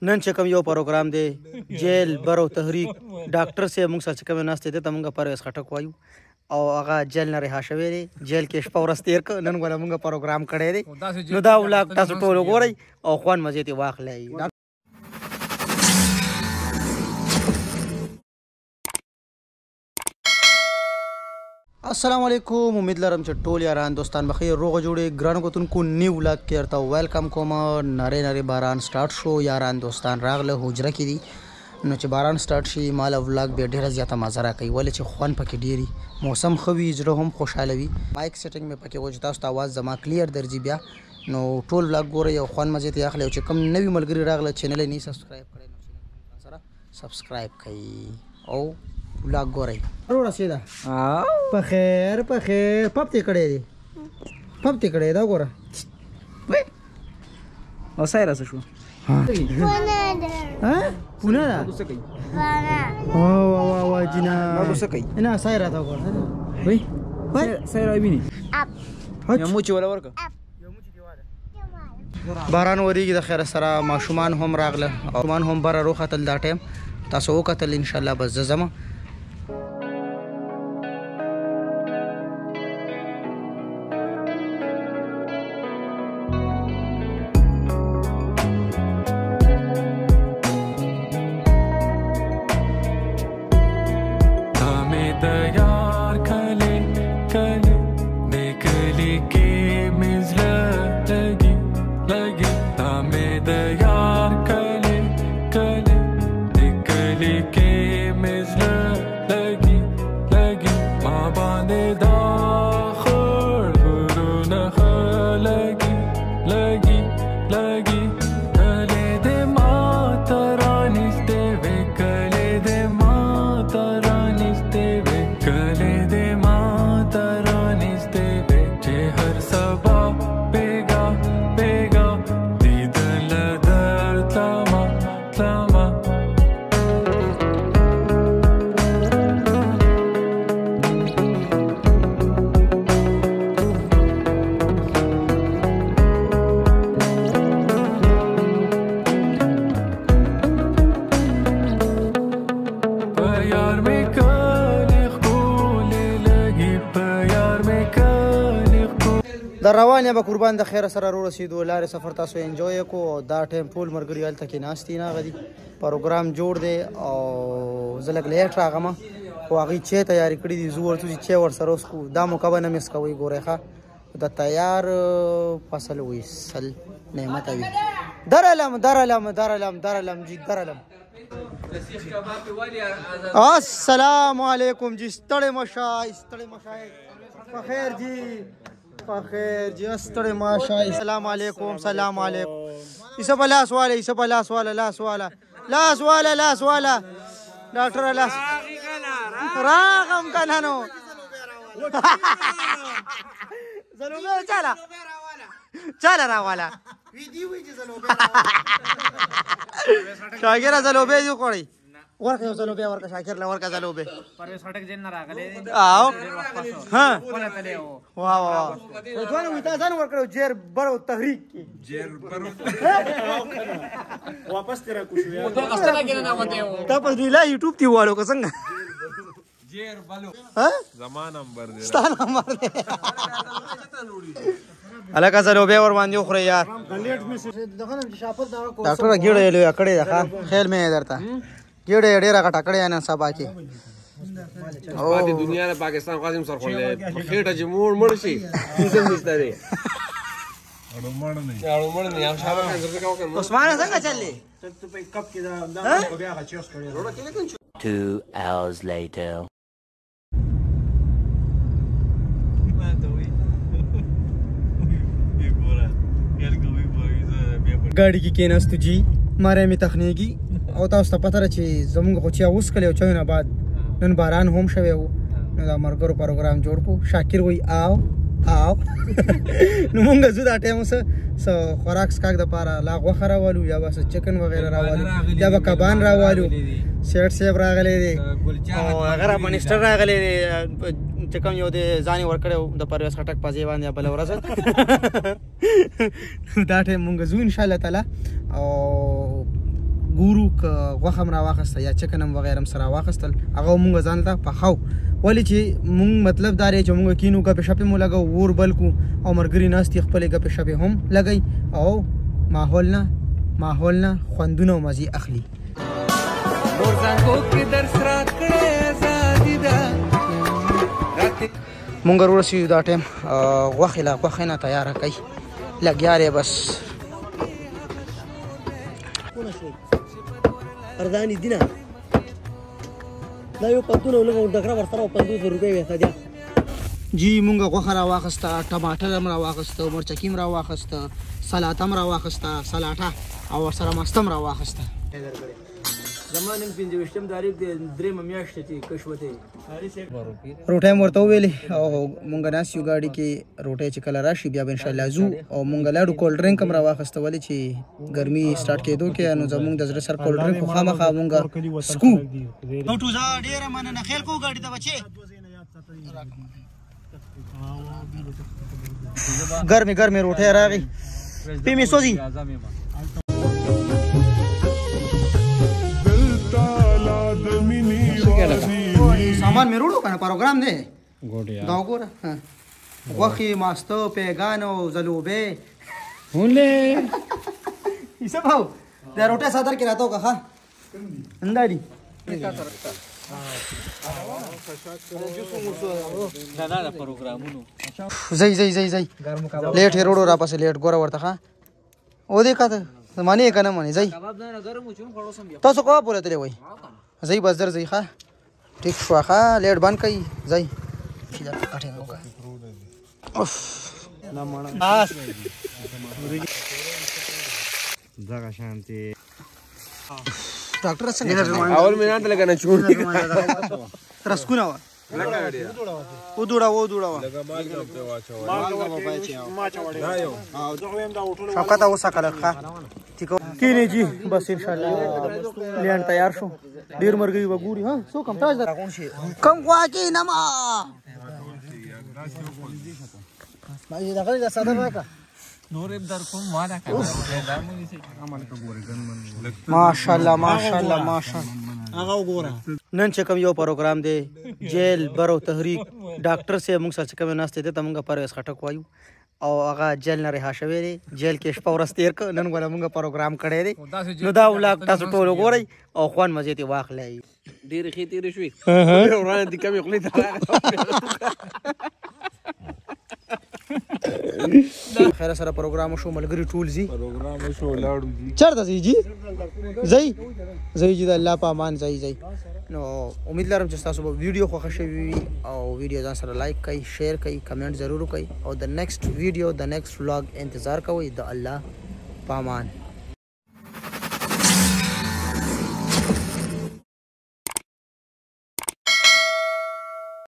نن چې کوم یو پروګرام دی جیل برو تحریک ډاکټر صاحب موږ سره چې کوم ناست دی ته موږ پرویز خټک وایو او هغه جیل نه رها شوی دی، جیل کې شپه ورځ تیر کړ، نن ولا موږ پروګرام کړی دی. نو دا ولاګ تاسو ټول وګورئ او خوند مزې ته واخلئ. السلام علیکم، امید لرم چې ټول یاران دوستان بخیر روغ جوړې. ګرانو کتونکو نیو ولاګ کې درته ویلکم کوم. نری نری باران سٹارټ شو، یاران دوستان راغله حجره کې دي. نو چې باران سٹارټ شي مال ولاګ بیا ډیره زیاته مزه راکوي، ولې چې خوند پکې ډېر وي، موسم ښه وي، زړه هم خوشحاله وي. مایک سیټینګ مې پکې و چې تاسو ته اواز زما کلیر درځي. بیا نو ټول ولاګ ګورئ او خوند مزې ته اخلئ. او چې کوم نوي ملګري راغله چینل یې نه سبسکرایب کړی نو چینل سره سبسکرایب کړئ او ولاګ ګورئ. ورسېده په خیر په خیر. پپ دې کړی دی، پپ دې کړی دا ګوره. او سایره څه شو؟ ها پونه ده. وا وا وا جینا څه کوي؟ نه سایره دا ګوره. وای سایره ویني یو موچ ولا ورکه. باران وریږي د خیره سره، ماشومان هم راغله، ماشومان هم بره روختل. دا ټایم تاسو وکتل انشاءالله. بس زه ځم. د روان به قربان د خیر سره ورسېدو. لارې سفر تاسو انجوای کو. دا ټایم ټول ملګري هلته کې ناست دي، هغه دي پروګرام جوړ دی او زه لږ لیټ راغم، خو هغوی چای تیارې کړي دي. زه ورته چې چای ورسره وڅښو، دا موقع به نه مس کوئ. ګورئ ښه د تیار فصل وي، سل نعمته وي. درلم درلم درلم درلم جی درلم. السلام علیکم جی، ستړی مه شئ، ستړی مه شئ، په خیر جی، په خیر جی، ستړی مه شئ. السلام علیکم، سلام علیکم. ایسه په لاس واله، ایسه په لاس واله، لاس واله، لاس واله، لاس واله. ډاکټر لاس راغم که نه؟ نو زلوبه چاله چاله راواله شاګره، زلوبه دې وخوړئ. ورکه یو زلوبه ورکه شاکر له ورکه زلوبه. پرویز خټک جن نه راغلی دی. او ها خپله تللی و. وا وا وا ځوان وي، تا ځان ورکړو جیر برو تحریک کې جیر برو واپس تیرا کوشو یار. اصله کې نه وته و تا په دې لا یوټیوب دی والو که څنګه؟ جیر بلو ها زما نمبر دی، ستا نمبر دی. الکه زلوبه ور باندې وخورئ یار. ډاکټر ګیړه یې لویه کړې ده، ښه خیال مې درته ګیړه یې ډېره غټه کړې نن سبا کې. پاتې دنیا نه پاکستان قاسم سر خولې خېټه چې موړ مړ شي څه نشته دی. اړو مړ نه، اړو مړ نه. هم شابه کان زرته کاو کنه. عثمان څنګه چلې؟ ته په کپ کې دا بیا هغه چیرس کړی. 2 hours later. ګاډي کې کېناستو جی، ماره مې تخنیږي. او تاسو ته پته ده چې زمونږ خو چا وڅښلې او چای نه بعد نن باران هم شوی و، نو دا ملګرو پروګرام جوړ کړو. شاکر وایي آو آو. نو مونږ ځو دا ټایم اوس څه خوراک څښاک دپاره لا غوښه راولو یا به څه چکن وغیره راولو یا به کبان راولو. سیټ صاحب راغلی دی او هغه را منسټر راغلی دی چې کوم یو دی ځان یې ورکړی د پرویز خټک په ځای باندې بله ورځ. دا ټایم مونږ ځو انشاءالله تعالی. او ګورو که غوښه هم راواخیسته یا چکن هم وغیره هم څه راواخیستل، هغه مونږ ځان ته پخو. ولې چې مونږ مطلب دا دی چې مونږ کینو، ګپې شپې مو لګو، اور بل کو او ملګري ناست دي، خپلې ګپې شپې هم لګوي او ماحول نه خوندونه او مزې اخلي. مونږ ورسېدو دا ټایم غوښې لا غوښې نه تیاره کوي، لګیا دی بس. ارزانې دي نه، دا یو پتون او لږه ډکره ورسره او 50 روپۍ وې سجا. جی مونږ غوښه راواخیسته، ټماټر هم راواخیسته، مرچکي هم راواخیسته، سلاطه هم راواخیسته، سلاټه او ورسره ماسته هم راواخیسته. زما نن 25 تاریخ دی، درېیمه میاشت چې کشوتې. روټۍ هم ورته وویلې او مونږ ناست یو ګاډي کې، روټۍ چې کله راشي بیا به انشاءالله ځو. او مونږ لاړو کولډ ډرینک هم راواخیسته، ولې چې ګرمي سټارټ کېدو کې نو زمونږ د زړه سر کولډ ډرینک خو خامخا مونږ سکو. نوټو زه ډېره مننه، خیال کوو ګاډي ته بچې. ګرمې ګرمې روټۍ راغی، پی مې سوځي. سامان مې روړو کنه، پروګرام دی دا وګوره. غوښې، ماسته، پیګان او زلوبې. هولې یوسف هاو دا روټۍ صدر کې راته وکړه. ښه همدا دي. ځئ ځئ ځئ ځئ، لیټ یې روړو راپسې، لیټ ګوره ورته. ښه او دې کاته معنی یې که نه منې؟ ځئ تاسو کباب پورې تللی وئ؟ ځئ بس در ځئ. ښه ټیک شوه، ښه لیټ بند کړئ، ځئ. دغه شانتي ډاکټر څنګه اول مې نه لګا نه چور ترسکونه وه ودوړه ودوړه. شوکت اوسه کله. ښه کینې جی بس انشاءالله لین تیار شو. ډېر مرګي به ګوري. ها څو کم تاج کم غوا کې نه ما دغه صدر راکړه. ماشاءالله ماشاءالله ماشاءالله. نن چې کوم یو پروګرام دی، جیل برو تحریک، ډاکټر صاحب موږ سره چې کوم ناست دی ته موږ پرویز خټک وایو او هغه جیل نه رها شوی دی، جیل کې شپه ورځ تېر کړ. نن ولا موږ پروګرام کړی دی، نو دا ولاګ تاسو ټول وګورئ او خوند مزې ترې واخلئ. ډېرې ښې تېرې شوې، ورانه دي کمې خولې ته خیر سره پروګرام وشو، ملګري ټول ځي. پروګرام وشو، لاړو جی. چېرته ځئ جی؟ ځئ ځئ جی، د الله په امان ځئ ځئ. نو امید لرم چې تاسو به ویډیو خوښه شوې وي او ویډیو ځان سره لایک کړئ، شیر کړئ، کمنټ ضرور وکړئ او د نیکسټ ویډیو، د نیکسټ ولاګ انتظار کوئ. د الله په امان.